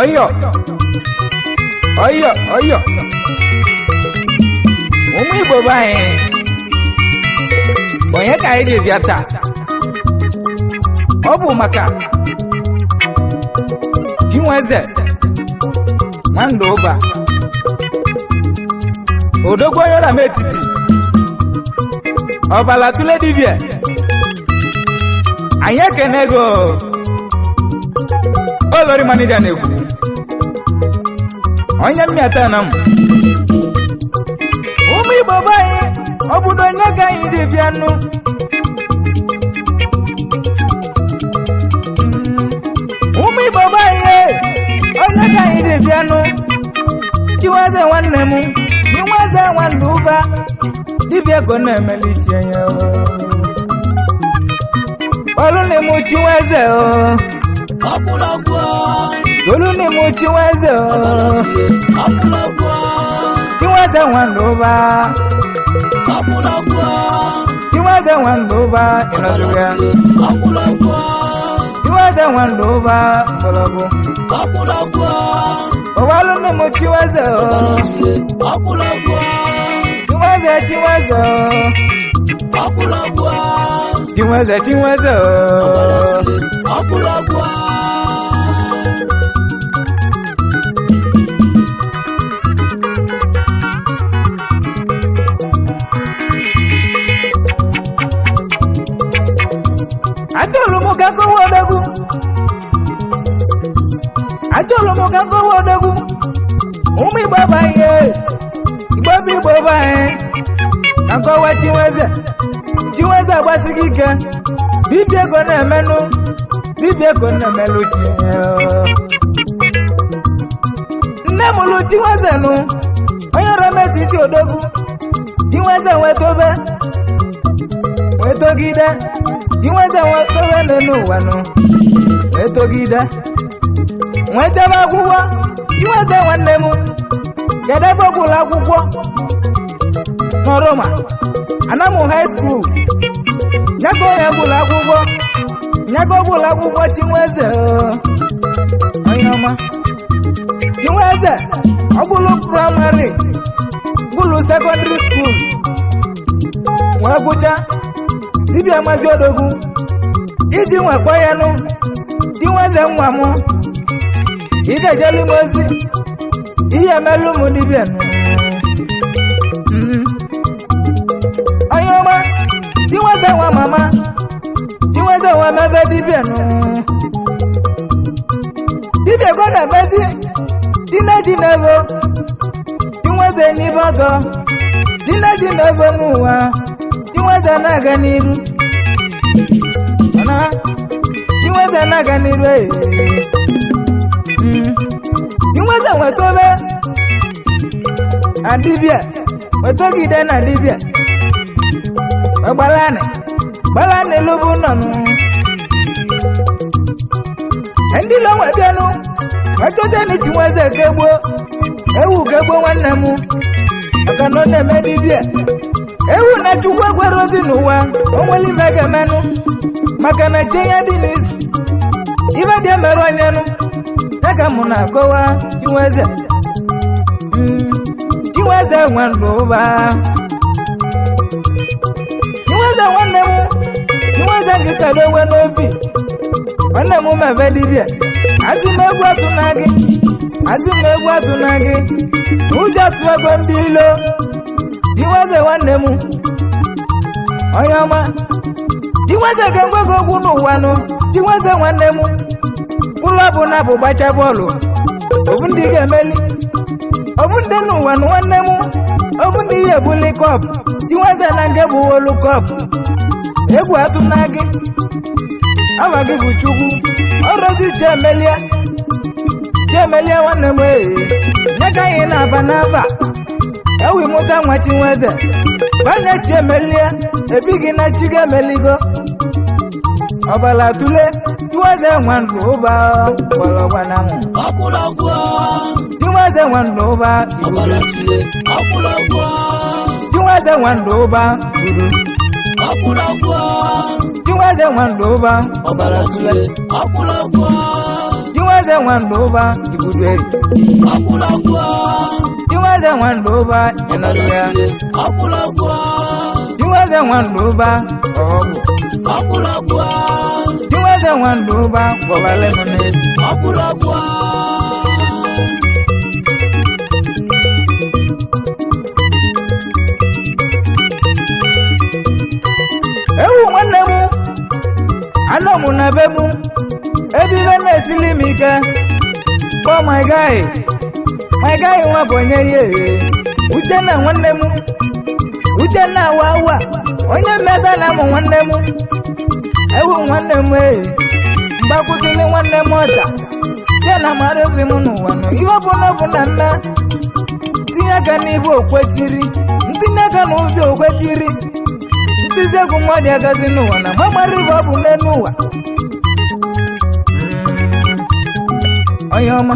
Ọyọ ọyọ ọyọ, ụmụ Igbo be anyị, onye ka anyị ji bịa taa? Ọ bụ maka Chinweze Nwandụ Ụba, odogwu onye na m etiti ọbala tụle dibịa. Anyị ekene ego olori manija na-ekwu onye mmịata na m. Ụmụ Igbo be anyị, obodo onye ka anyị ji bịa nụ? Ụmụ Igbo be anyị, onye ka anyị ji bịa nụ? Chinweze nwanne m, Chinweze Nwandụ Ụba, dibịa ego na-emeli chi ya. Olu m Chinweze o, olu m Chinweze o, Chinweze Nwandụ Ụba, Chinweze Nwandụ Ụba, ịnọdụ ya. Chinweze Nwandụ Ụba, mgbọrọgwụ ọwalụ nne m. Chinweze o, Chinweze, Chinweze o, Chinweze, Chinweze o. Achọrọ m ka nkọwa odogwu, achọrọ m ka nkọwa odogwu. Ụmụ Igbo bụ anyị, Igbo bụ Igbo bụ anyị, ka nkọwa Chinweze. Chinweze agbasighị ike, dibịa ego na-emenụ, dibịa ego na-emelụ chi. Nne m lụ Chinweze nụ, onye remetiti odogwu. Chinweze nwetobe, nwetogide. Chinweze nwetobe n'elu ụwa nụ, nwetogide, nwetebe akwụkwọ. Chinweze nwanne m, kedu ebe ọ gụrụ akwụkwọ? N'Ọrụma Anamụ High School nyaka onye gụrụ akwụkwọ, nyaka ọ gụrụ akwụkwọ. Chinweze onye ọma, Chinweze ọ gụrụ primary, gụrụ secondary school, wee gụcha dibịa mazi odogwu iji nwekwa ya nụ. Chinweze nwa m, ị ga-ejelu m ozi, ihe emelụ m dibịa nụ. Onye ọma, Chinweze nwa mama, Chinweze nwa mebe dibịa nụ, dibịa go na-emezi dine dị n'ebo. Chinweze n'ibe ọdọ dine dị n'ebo n'ụwa. Chinweze na-aga n'iru mana Chinweze na-aga n'iru ee. Chinweze nwetobe adibịa, nwetogide na dibịa gbalani gbalani lụbụ nọnụ ndị lo nwe bịanụ nwetoteni. Chinweze kegbuo ewu, kegbuo nwanne m, maka na ọ na-eme dibịa ewu na Chukwu ekwere ozi n'ụwa. O nwere ife ga-emenụ maka na chi ya dị n'izu, ife dị emerụ onyenụ ya ka mụ na-akọwa. Chinweze, Chinweze Nwandụ Ụba, Chinweze nwanne m, Chinweze gị kara onwe n'obi nwanne m. Mebe dibịa, azị m egwu atụ na gị, azị m egwu atụ na gị, ụjọ atụ ego ndị ilo. Chinweze nwanne m, onye ọma, Chinweze ga-enwe gị okwu n'ụwa nụ. Chinweze nwanne m, ụlọ bụ na bụ gbacha bọọlụ, obu ndị ga-emeli obu ndị n'ụwa nụ nwanne m, obu ndị ya ebuli cup. Chinweze na nke bụ wolu cup, egwu atụ na gị, afa gị bụ Chukwu ọrọzi. Chiemelie, Chiemelie nwanne m ee, nye ka anyị na-aba n'aba ewi mụta nwa. Chinweze banye, Chiemelie ebighị na chi ga-emeligo ọbala tule. Chinweze Nwandụ Ụba, mgbọrọgwa na mụ. Chinweze Nwandụ Ụba, iguru. Chinweze Nwandụ Ụba, gburu. Chinweze Nwandụ Ụba, Ọbara tule ọkwụrụ ọgwụ. Chinweze. Chinweze nwandụ ụba ibudu eri. Ọkwụlọgwụ. Chinweze nwandụ ụba ịnọdụ ya. Ọkwụlọgwụ. Chinweze nwandụ ụba ọgwụ. Ọkwụlọgwụ. Chinweze nwandụ ụba gwọbale m n'elu. Ọkwụlọgwụ. Ewu nwanne m, anọ m na be m, ebe ibe na-esili m ike. Kpọọ my guy, my guy nwa bụ onye ihe. Uchenna nwanne m, Uchenna wa wa, onye mmeta na mụ nwanne m. Ewu nwanne m ee, mgbakwutili nwanne m ọta. Chena marụzi m n'ụwa nọ, ihe ọ bụla ọ bụ na mma. Tinye aka n'ibu okwechiri, ntinye aka n'ubi okwechiri. Ntizi egwu mmadụ agazi n'ụwa na mgbamara ibe ọ bụ n'elu ụwa. Onye ọma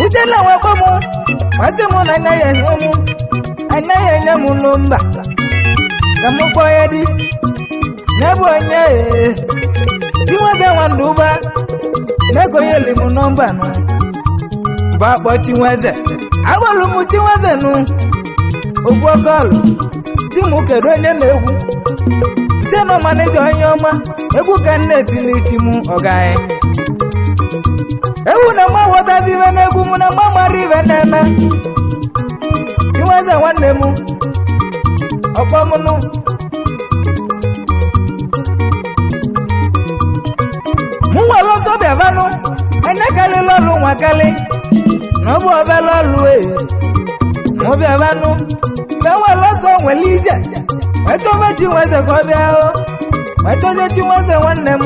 Uchenna nwekwe m, masị m na anaghị enye m, anaghị enye m nọmba ka m kpọọ ya di n'ebe onye ee Chinweze nwandụ ụba na-egonyeli m nọmba nụ bụ akpọ Chinweze agwalụ m Chinweze nụ ogbu ọkọlụ si m kedu onye na-egwu site na manịja onye ọma egwu ka m na-etili chi m ọgaghị ewu na mma ghọtazi ibe n'egwu mụ na mma mara ibe na-eme. Chinweze nwanne m ọkpọmnụ mụ nwere ọsọ bịavanụ enekalịla ọlụ nwakalị na ọ bụ obele ọlụ ee mụ bịavanụ mgbe nwere ọsọ nwere ije wetobe Chinweze ka ọ bịa o wetozie Chinweze nwanne m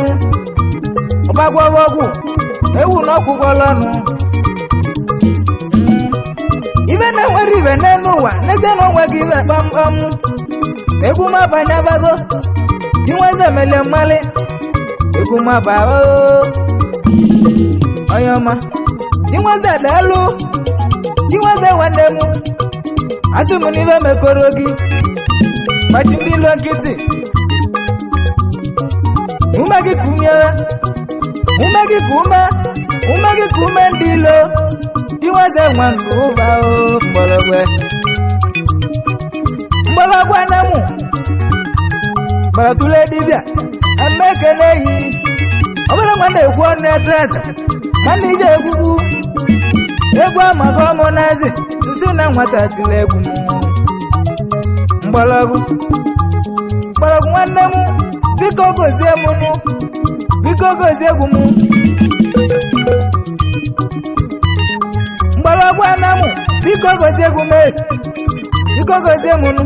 ọgbagwọghị ọgwụ ewu na ọkwụgwọla ọnụ. Ibe na-enwere ibe n'elu ụwa n'ezie na onwe gị ibe kpamkpam egwu maba n'abago Chinweze melie mmalị egwu maba oo onye ọma Chinweze daalụ Chinweze nwanne m asị m n'ibe mekọrọ gị gbachi ndị ilo nkịtị ume gị ka umiere ume gị ka ume ume gị ka ume ndị ilo Chinweze nwandụ ụba o mgbọrọgwụ mgbọrọgwụ anamụ gbaratụle dibịa amekene yi ọbụla nwa na-ekwu ọnụ etete mana ije egwugwu egwu amaghị ọmụ n'ezi nsị na nwata tiri egwu m mgbọrọgwụ mgbọrọgwụ nwanne m biko gozie m nụ biko gozie egwu m mgbọrọgwụ anamụ biko gozie egwu m e biko gozie m nụ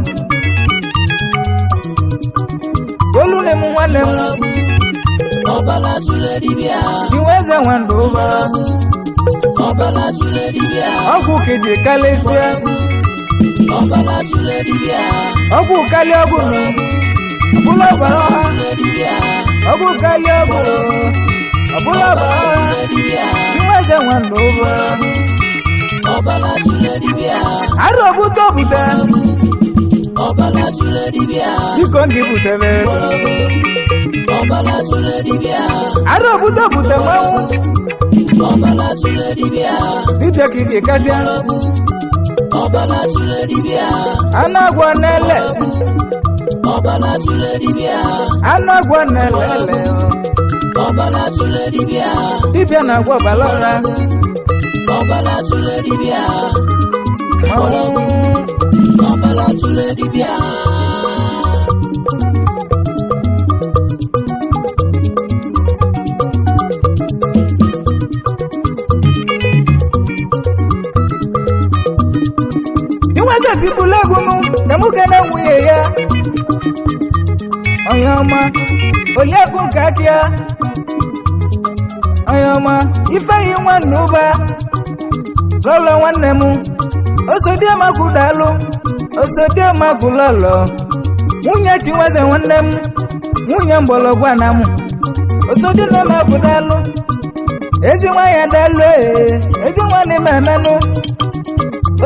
olu na m nwanne m. Ọbala tụle dibịa. Chinweze nwandụ ụba Ọbala tụle dibịa. ọgwụ ka eji kalịsịa Ọbala tụle dibịa. ọgwụ kalị ọgwụ nụ ọbụla ọbara ọha Tụle dibịa. ọgwụ kalị ọgwụ ọbụla ọbara ọha Tụle dibịa. Chinweze nwandụ ụba Ọbala tụle dibịa. arụ obute obute Ọbala tụle dibịa. biko ngị butere Ọbala tụle dibịa. arụ obute obute mmanwụ Ọbala tụle dibịa. dibịa ka iji kasịa Ọbala tụle dibịa. anụ agwọ n'ele Ọbala tụle dibịa. anụ agwọ n'ele ele Ọbala tụle dibịa. dibịa na-agwọ ọbara ọra Ọbala tụle dibịa. mmanwụ Ọbala tụle dibịa. Chinweze sipụlụ egwu m ka mụ gana nwunye ya onye ọma oliakụ nke aka ya onye ọma ifeyi nwanne ụba lọlọ nwanne m osodiemakwu daalụ osodiemakwu lọlọ nwunye Chinweze nwanne m nwunye mgbọrọgwụ anamụ osodiemakwu daalụ ezi nwa ya daalụ ee ezi nwanne m emenụ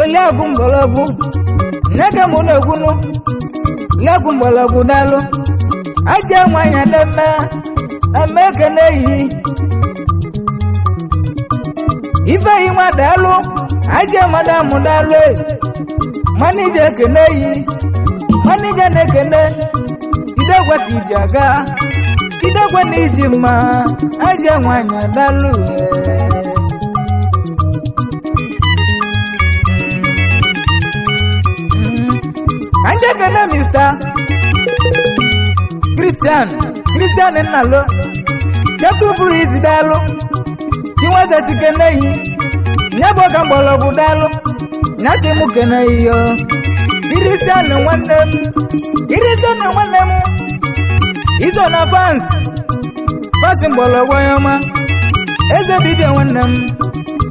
oliakụ mgbọrọgwụ nne ka mụ na-ekwunu oliakụ mgbọrọgwụ daalụ aja nwanyị ademme na mme ekene yi Ifeyi nwa daalụ aje madam daalụ e manija ekene yi manija na-ekene idegwe ka iji aga idegwe na iji mma aje nwanyị daalụ e. Anyị ekene Mr. Christian Christian Nnalo Ketu bụrụ izi daalụ Chinweze si kene yi nye bụ ọka mgbọrọgwụ daalụ nyasị mụ kene yi yo Christian nwanne m Christian nwanne m iso na fans fans mgbọrọgwụ onye ọma eze dibịa nwanne m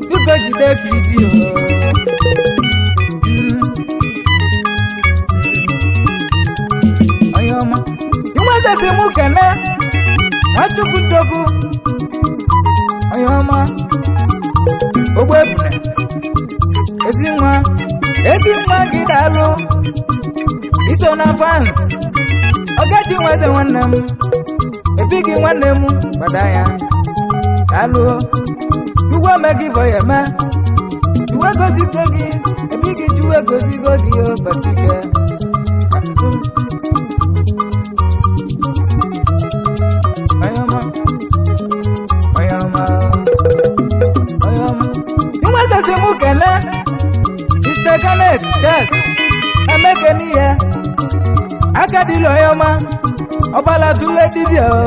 biko jide ka iji o. Onye ọma Chinweze si mụ kene Nwachukwu Ndoku onye ọma ogbe ebune ezi nwa ezi nwa gị daalụ iso na fans Ogechi Nweze nwanne m ebighị nwanne m gbada ya daalụ Chukwu eme gị bọ ya eme Chukwu egozigo gị ebighị Chukwu egozigo gị o basike. Onye ọma onye ọma onye ọma Chinweze si mụ kene Mr. Kenneth Chess emekene ihe akadịla onye ọma ọbala tụle dibịa o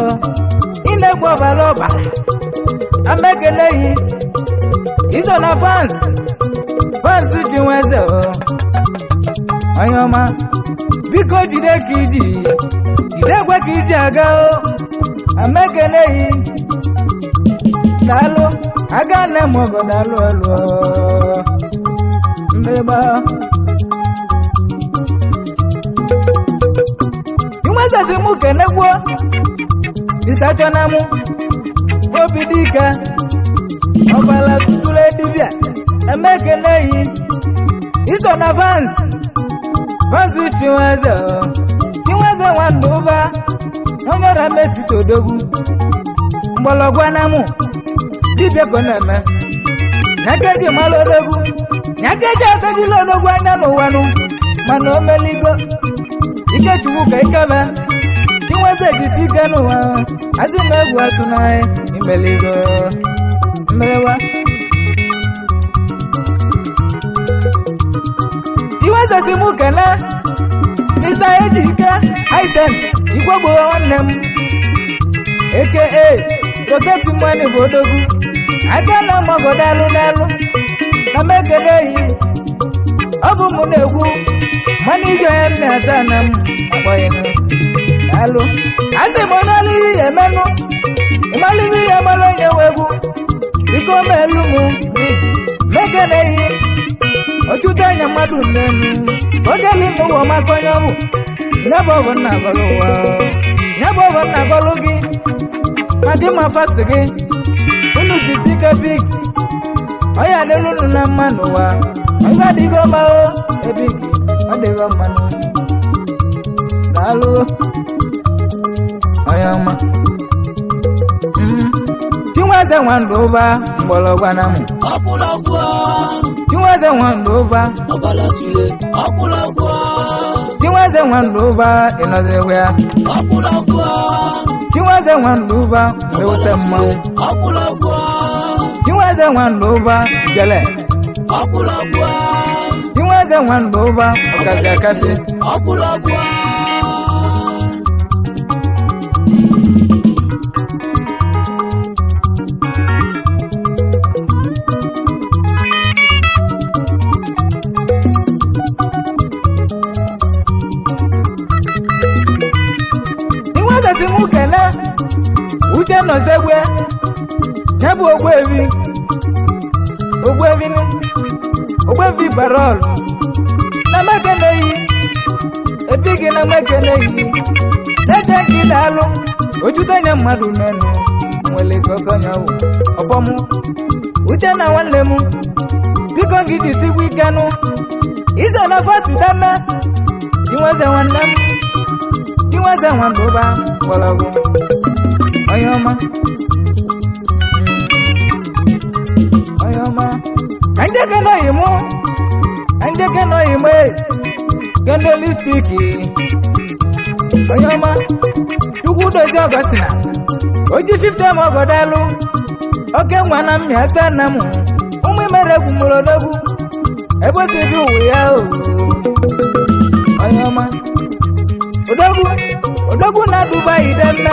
ị na-egwu ọbala ọbala amekene yi iso na fans fans Chinweze o onye ọma biko jide ka iji jide ekwe ka iji aga o amekene yi daalụ aga nne m ọgọ daalụ ọlụ mgbịrịgba Chinweze si mụ kenegwuo Mr. Chọnamụ obi dike ọbala tụle dibịa emekene yi iso na fans fans Chinweze o Chinweze nwanne ụba onye ọra metụta odogwu mgbọrọgwụ anamụ dibịa ka ọ na-eme nyakeji mara odogwu nyakeji atajila odogwu anya n'ụwanụ mana o meligo Ikechukwu ka ikeme Chinweze jisi ike n'ụwa azị m egwu atụ n'anya imeligo mmerewa Chinweze si mụ kene Mr. Ejike Hyacint Igwe gboo nwanne m aka Rocket Money bụ odogwu aka na mmago daalụ daalụ na m ekele yi ọ bụ mụ na-ekwu mana ije onye m na-ata na m akpọghị m daalụ asị m onye ọlụ ihe emenụ ịmalụ ihe mara onye nwe egwu biko melu m mekele yi ọtụtụ anya mmadụ nnenu ogeli m ụwa maka onye ọ bụ nyebe ọ bụ nna gọlụ ụwa nyebe ọ bụ nna gọlụ gị ma gị ma fasi gị unu jisi ike big ọya adịla unu na mma n'ụwa ọya adịghị mma o ebighi ọ dịghị mma daalụ onye ọma. Chinweze nwandụ ụba mgbọrọgwụ na mụ ọkwụlọgwụ Chinweze nwandụ ụba ọbala tule ọkwụlọgwụ Chinweze nwandụ ụba ịnọzikwa ya ọkwụlọgwụ Chinweze nwandụ ụba mewute mmanwụ ọkwụlọgwụ Chinweze nwandụ ụba jele ọkwụlọgwụ Chinweze nwandụ ụba ọkasị akasị ọkwụlọgwụ. Chinweze si mụ kele Uche nọzegwe ya bụ ogbuevi ogbuevi ogbuevi barol na mekeneyi ebighị na mekeneyi teje nke daalụ ojudenye mmadụ n'enu nwere kokonyawu ọfọmụ uche na nwanne m biko gị jisikwa ikenụ iso na fasideme Chinweze nwanne m Chinweze nwanne ụba mgbọrọgwụ onye ọma onye ọma. Ka ndị kenoghị mụ, ka ndị kenoghị m e kendolistiki onye ọma Chukwu dozie ọgọsina oji 50 m ọgọdalụ oke nwa na mmịata nna m ụmụ imere egwu mụrụ odogwu ebe o si bi ụwa ya o onye ọma odogwu odogwu na Dubai demme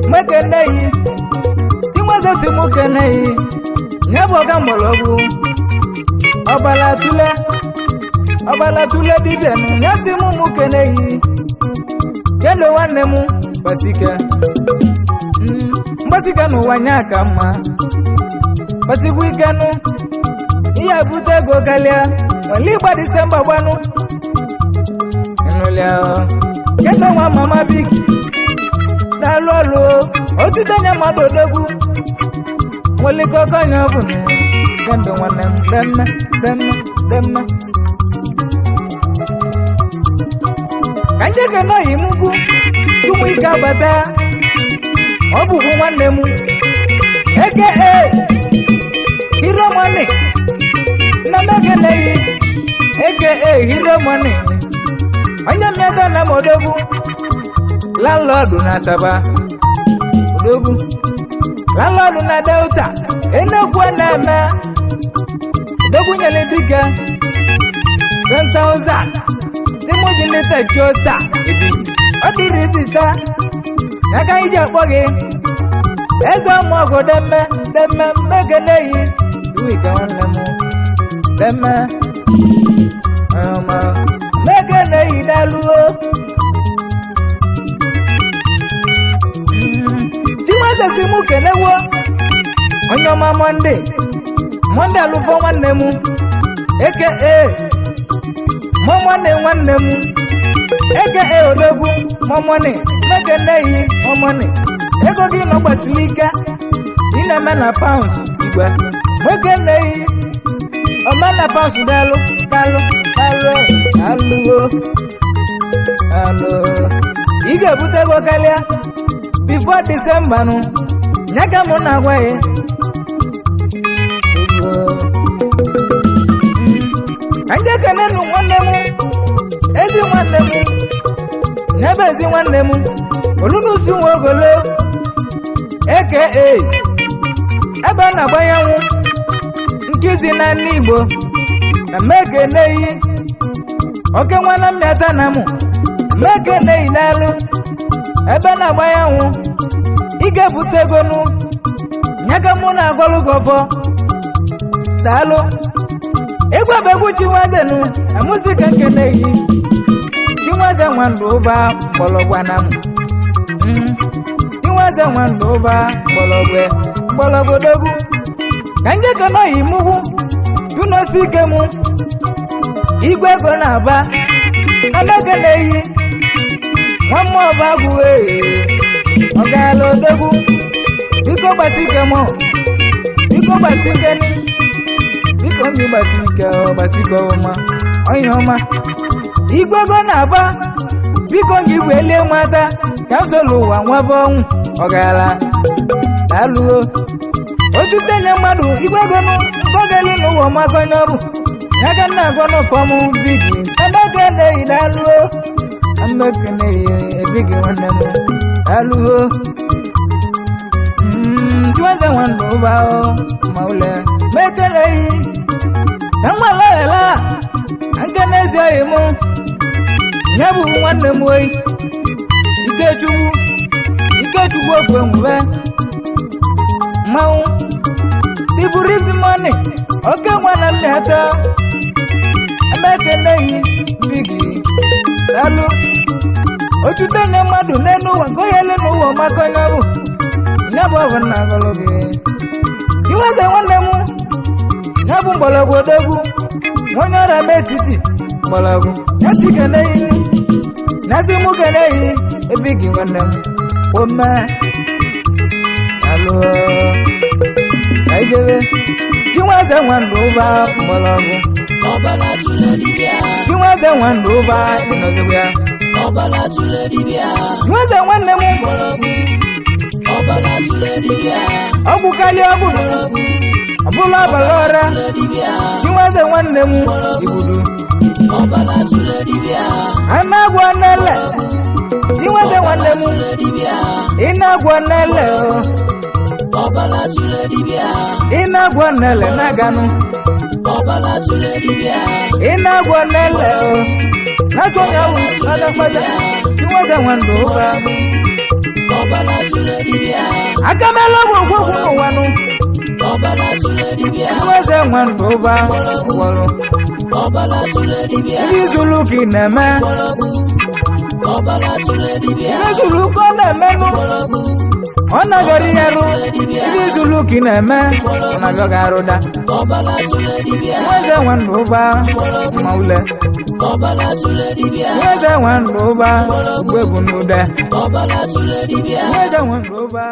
mmekeneyi Chinweze si mụ keneyi nye bụ ọga mgbọrọgwụ ọbala tule ọbala tule dibịa nụ ya si mụ mụ keneyi kendo nwanne m gbasike mgbasike n'ụwa nya ka mma gbasikwa ike nụ ihe ebute ego karịa nwere ịgba Disemba gbanụ nụlịa kendo nwa mama big na-alụ ọlụ otute nye mmadụ odogwu nwere ike okenye ọ bụ kendo nwanne m demme demme demme ka ndị ga-anọghị m ugwu tupu ike agbata ọ bụkwu nwanne m eke hero money nna m ekeneghị eke hero money onye mmeta na m odogwu landlord na Asaba odogwu landlord na Delta Enekwu na-eme odogwu nyere dike 10,000 timojilita chiosa ọ dịrị isicha n'aka iji akpọ gị eze ụmụọgụ demme demme mmekeneyi iwike nwanne m demme ọma mmekeneyi daluo Chinweze si mụ kenewo onye ọma Mọnde Mọnde alụfọ nwanne m eke mọmọnị nwanne m eke odogwu mọmọnị mekeneyi mọmọnị ego gị nọ gbasiri ike ị na-eme na paụns igwe mekeneyi ome na paụns dalụ dalụ dalụ alụo alụ ị ga-ebute ego karịa bifo Disemba nụ nya ka mụ na-agwa ya ka ndị ekenenụ nwanne m ezi nwanne m n'ebe ezi nwanne m olunusi nwa ogolo eke ebe a na-agbanye anwụ nkizi na nne Igbo na mmekeneyi oke nwanne mmịata na mụ mmekeneyi n'alụ ebe na-agbanye anwụ ị ga-ebute ego nụ nyaka mụ na-agwalụ gị ọfọ daalụ egwu bụ egwu Chinweze nụ na muzika nkeneyi Chinweze nwandụ ụba mgbọrọgwụ na m Chinweze nwandụ ụba mgbọrọgwụ mgbọrọgwụ odogwu ka ndị kenọghị mugwu junosi ike mụ igwe ego na-aba amekeneyi nwa mmụọ bụ agwụ ee ọ gaala odogwu biko gbasi ike mụ biko gbasi ike nụ biko ndị gbasi ike ọ gbasi ike ọma onye ọma igwe ego na-aba biko gị welie nwata ka m soro ụwa nwebe ọnwụ ọgara daalụo otute nye mmadụ igwe ego nụ nkọgeli n'ụwa ọmakọnye ọrụ n'aka nna agọ n'ụfọm bigi emekeneyi daalụo emekeneyi ebigi nwanne m daalụo Chinweze nwandụ ụba ma ule mekeneyi na nwalela na nke n'ezi oyi mụ nye bụ nwanne m oyi Ikechukwu Ikechukwu okwu enwube mmanwụ diburizi mọni oke nwa na mmịata emekeneyi bigi daalụ otute nye mmadụ n'elu ụwa nke onye ele n'ụwa ọmakọnye bụ nye bụ ọbụ nna agọlụ gị Chinweze nwanne m ya bụ mgbọrọgwụ odogwu onye ọrịa m etiti mgbọrọgwụ nyasi keneyi nyasi mụ keneyi ebigi nwanne m ome alụ ka ijebe Chinweze nwandụ ụba mgbọrọgwụ Ọbala tụle dibịa. Chinweze nwandụ ụba ịnọzikwa ya Ọbala tụle dibịa. Chinweze nwanne m Mgbọrọgwụ. Ọbala tụle dibịa. ọgwụ karịa ọgwụ Mgbọrọgwụ. Ọbụla abalị ọra. Tụle dibịa. Chinweze nwanne m igbudu. Ọbara tụle dibịa. A na-agwọ n'ele. Chinweze nwanne m. Tụle dibịa. Ị na-agwọ n'ele o. Ọbara tụle dibịa. Ị na-agwọ n'ele na-aganụ. Ọbara tụle dibịa. Ị na-agwọ n'ele o. Na-achọ onye ahụ kpatakpata. Chinweze nwanne ụba. Ọbara tụle dibịa. Aka mela ọgwụ okwu n'ụwa nụ. Ọbara tụle dibịa. Chinweze nwanne ụba gwọrọ. Ọbara tụle dibịa. Ndị zuru ka ị na-eme. Ọbara tụle dibịa. Ndị zuru ka ọ na-emenụ. Ọ na-agọrọ ya arụ. Ndị zuru ka ị na-eme. Ọ na-agọ gị arụda. Ọbara tụle dibịa. Chinweze nwanne ụba mma ule. Ọbara tụle dibịa. Chinweze nwanne ụba ugbu egwu n'ude. Ọbara tụle dibịa. Chinweze nwanne ụba.